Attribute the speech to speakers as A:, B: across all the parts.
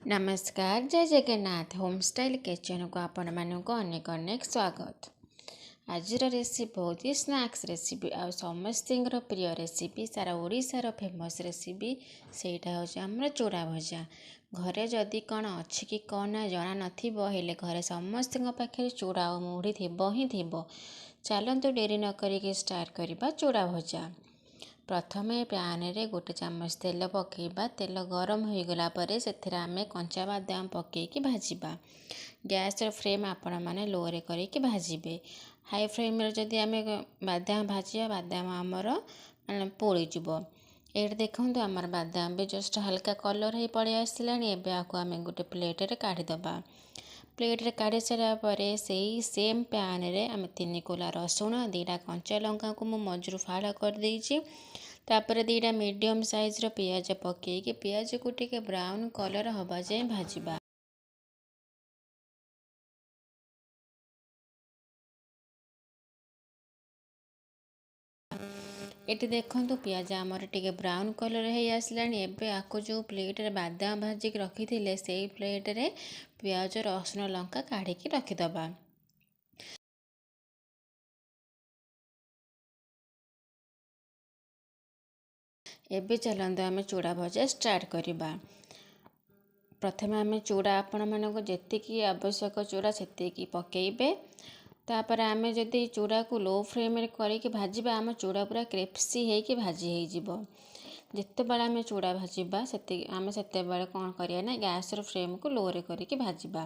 A: ନମସ୍କାର, ଜୟ Jagannath. Home style କିଚେନକୁ ଆପଣମାନଙ୍କୁ ଅନେକ ଅନେକ ସ୍ୱାଗତ। ଆଜିର ରେସିପି ହେଉଛି ସ୍ନାକ୍ସ ରେସିପି ଆଉ ସମସ୍ତଙ୍କର ପ୍ରିୟ ରେସିପି, ସାରା ଓଡ଼ିଶାର ଫେମସ୍ ରେସିପି। ସେଇଟା ହେଉଛି ଆମର ଚୂଡ଼ା ଭଜା। ଘରେ ଯଦି କ'ଣ ଅଛି କି କ'ଣ ନା ଜଣା ନଥିବ, ହେଲେ ଘରେ ସମସ୍ତଙ୍କ ପାଖରେ ଚୂଡ଼ା ଆଉ ମୁଢ଼ି ଥିବ ହିଁ ଥିବ। ଚାଲନ୍ତୁ, ଡେରି ନ କରିକି ଷ୍ଟାର୍ଟ କରିବା ଚୂଡ଼ା ଭଜା। ପ୍ରଥମେ ପ୍ୟାନରେ ଗୋଟେ ଚାମଚ ତେଲ ପକାଇବା। ତେଲ ଗରମ ହୋଇଗଲା ପରେ ସେଥିରେ ଆମେ କଞ୍ଚା ବାଦାମ ପକାଇକି ଭାଜିବା। ଗ୍ୟାସ୍ର ଫ୍ଲେମ୍ ଆପଣମାନେ ଲୋରେ କରିକି ଭାଜିବେ। ହାଇ ଫ୍ଲେମ୍ରେ ଯଦି ଆମେ ବାଦାମ ଭାଜିବା, ବାଦାମ ଆମର ମାନେ ପୋଡ଼ିଯିବ। ଏଇଠି ଦେଖନ୍ତୁ, ଆମର ବାଦାମ ବି ଜଷ୍ଟ ହାଲକା କଲର୍ ହେଇ ପଳେଇ ଆସିଲାଣି। ଏବେ ଆକୁ ଆମେ ଗୋଟେ ପ୍ଲେଟ୍ରେ କାଢ଼ିଦେବା। ପ୍ଲେଟ୍ରେ କାଢ଼ି ସାରିବା ପରେ ସେଇ ସେମ୍ ପ୍ୟାନ୍ରେ ଆମେ 3 କୋଲା ରସୁଣ, 2ଟା କଞ୍ଚା ଲଙ୍କାକୁ ମୁଁ ମଝିରୁ ଫାଳ କରିଦେଇଛି। ତାପରେ 2ଟା ମିଡ଼ିୟମ୍ ସାଇଜ୍ର ପିଆଜ ପକାଇକି ପିଆଜକୁ ଟିକେ ବ୍ରାଉନ୍ କଲର୍ ହେବା ଯାଏଁ ଭାଜିବା। ଏଠି ଦେଖନ୍ତୁ, ପିଆଜ ଆମର ଟିକେ ବ୍ରାଉନ୍ କଲର୍ ହେଇ ଆସିଲାଣି। ଏବେ ଆକୁ ଯେଉଁ ପ୍ଲେଟ୍ରେ ବାଦାମ ଭାଜିକି ରଖିଥିଲେ, ସେଇ ପ୍ଲେଟ୍ରେ ପିଆଜ, ରସୁଣ, ଲଙ୍କା କାଢ଼ିକି ରଖିଦେବା। ଏବେ ଚାଲନ୍ତୁ, ଆମେ ଚୂଡ଼ା ଭଜା ଷ୍ଟାର୍ଟ କରିବା। ପ୍ରଥମେ ଆମେ ଚୂଡ଼ା, ଆପଣମାନଙ୍କୁ ଯେତିକି ଆବଶ୍ୟକ ଚୂଡ଼ା ସେତିକି ପକାଇବେ। ତାପରେ ଆମେ ଯଦି ଚୂଡ଼ାକୁ ଲୋ ଫ୍ଲେମ୍ରେ କରିକି ଭାଜିବା, ଆମ ଚୂଡ଼ା ପୁରା କ୍ରିସ୍ପି ହେଇକି ଭାଜି ହେଇଯିବ। ଯେତେବେଳେ ଆମେ ଚୂଡ଼ା ଭାଜିବା, ସେତିକି ଆମେ ସେତେବେଳେ କ'ଣ କରିବା ନା ଗ୍ୟାସ୍ର ଫ୍ଲେମ୍କୁ ଲୋରେ କରିକି ଭାଜିବା।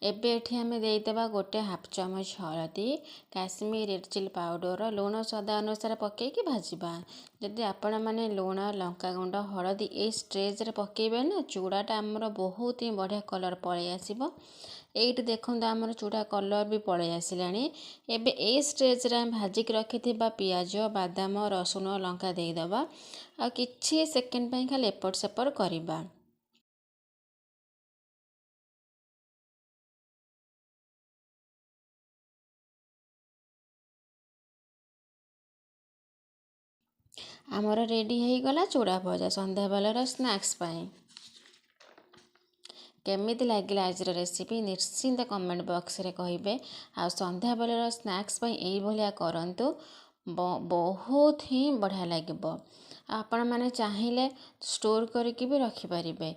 A: ଏବେ ଏଠି ଆମେ ଦେଇଦେବା ଗୋଟେ ହାଫ୍ ଚାମଚ ହଳଦୀ, କାଶ୍ମୀର ରେଡ଼୍ ଚିଲି ପାଉଡ଼ର, ଲୁଣ ସ୍ୱାଦ ଅନୁସାରେ ପକାଇକି ଭାଜିବା। ଯଦି ଆପଣମାନେ ଲୁଣ, ଲଙ୍କାଗୁଣ୍ଡ, ହଳଦୀ ଏଇ ଷ୍ଟେଜ୍ରେ ପକାଇବେ ନା, ଚୂଡ଼ାଟା ଆମର ବହୁତ ହିଁ ବଢ଼ିଆ କଲର୍ ପଳେଇ ଆସିବ। ଏଇଠି ଦେଖନ୍ତୁ, ଆମର ଚୂଡ଼ା କଲର୍ ବି ପଳେଇ ଆସିଲାଣି। ଏବେ ଏଇ ଷ୍ଟେଜ୍ରେ ଆମେ ଭାଜିକି ରଖିଥିବା ପିଆଜ, ବାଦାମ, ରସୁଣ, ଲଙ୍କା ଦେଇଦେବା ଆଉ କିଛି ସେକେଣ୍ଡ ପାଇଁ ଖାଲି ଏପଟ ସେପଟ କରିବା। ଆମର ରେଡ଼ି ହେଇଗଲା ଚୂଡ଼ା ଭଜା ସନ୍ଧ୍ୟାବେଳର ସ୍ନାକ୍ସ ପାଇଁ। କେମିତି ଲାଗିଲା ଆଜିର ରେସିପି, ନିଶ୍ଚିନ୍ତ କମେଣ୍ଟ ବକ୍ସରେ କହିବେ। ଆଉ ସନ୍ଧ୍ୟାବେଳର ସ୍ନାକ୍ସ ପାଇଁ ଏଇଭଳିଆ କରନ୍ତୁ, ବହୁତ ହିଁ ବଢ଼ିଆ ଲାଗିବ। ଆଉ ଆପଣମାନେ ଚାହିଁଲେ ଷ୍ଟୋର୍ କରିକି ବି ରଖିପାରିବେ।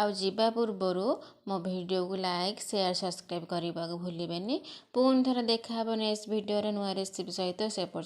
A: ଆଉ ଯିବା ପୂର୍ବରୁ ମୋ ଭିଡ଼ିଓକୁ ଲାଇକ୍, ସେୟାର, ସବସ୍କ୍ରାଇବ୍ କରିବାକୁ ଭୁଲିବେନି। ପୁଣି ଥରେ ଦେଖା ହେବ ନେକ୍ସଟ ଭିଡ଼ିଓରେ ନୂଆ ରେସିପି ସହିତ। ସେ